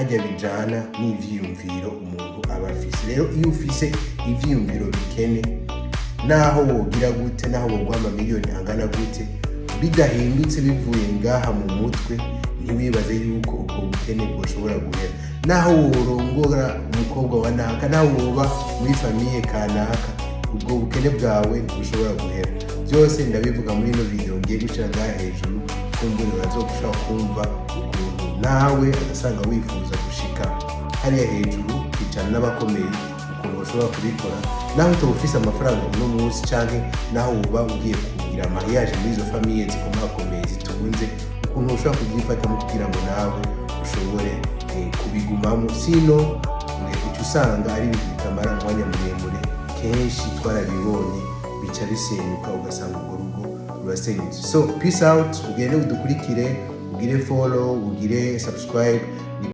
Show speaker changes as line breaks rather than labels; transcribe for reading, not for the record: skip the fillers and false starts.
Hajya bijana n'ivyiyumviro umuntu aba afise. Rero iyo ufise ivyiyumviro bikene, naho wogira gute, naho woguha amamiliyoni angana gute, bidahindutse bivuye ngaha mu mutwe, ntiwibaze yuko ubwo bukene bwoshobora guhera. Naho worongora umukobwa wa naka, naho woba muri famille kanaka, ubwo bukene bwawe ntibushobora guhera. Byose ndabivuga muri ino video ngiye gushira ngaha hejuru. Kumbure urazogushobora kumva ukuntu nawe agasanga wifuza gushika hariya hejuru, kwicarana n'abakomeye, ukuntu ushobora kubikora naho utaba ufise amafaranga uno munsi, canke naho uba ugiye kugira mariage muri izo famille zikomakomeye zitunze, ukuntu ushobora kubyifatamo kugira ngo nawe ushobore kubigumamo. Sino uca usanga ari ibintu bitamara umwanya muremure. Kenshi twarabibonye, bica bisenyuka, ugasanga urwo rugo rurasenyutse. So peace out, ugende udukurikire, ugire follow, ugire subscribe.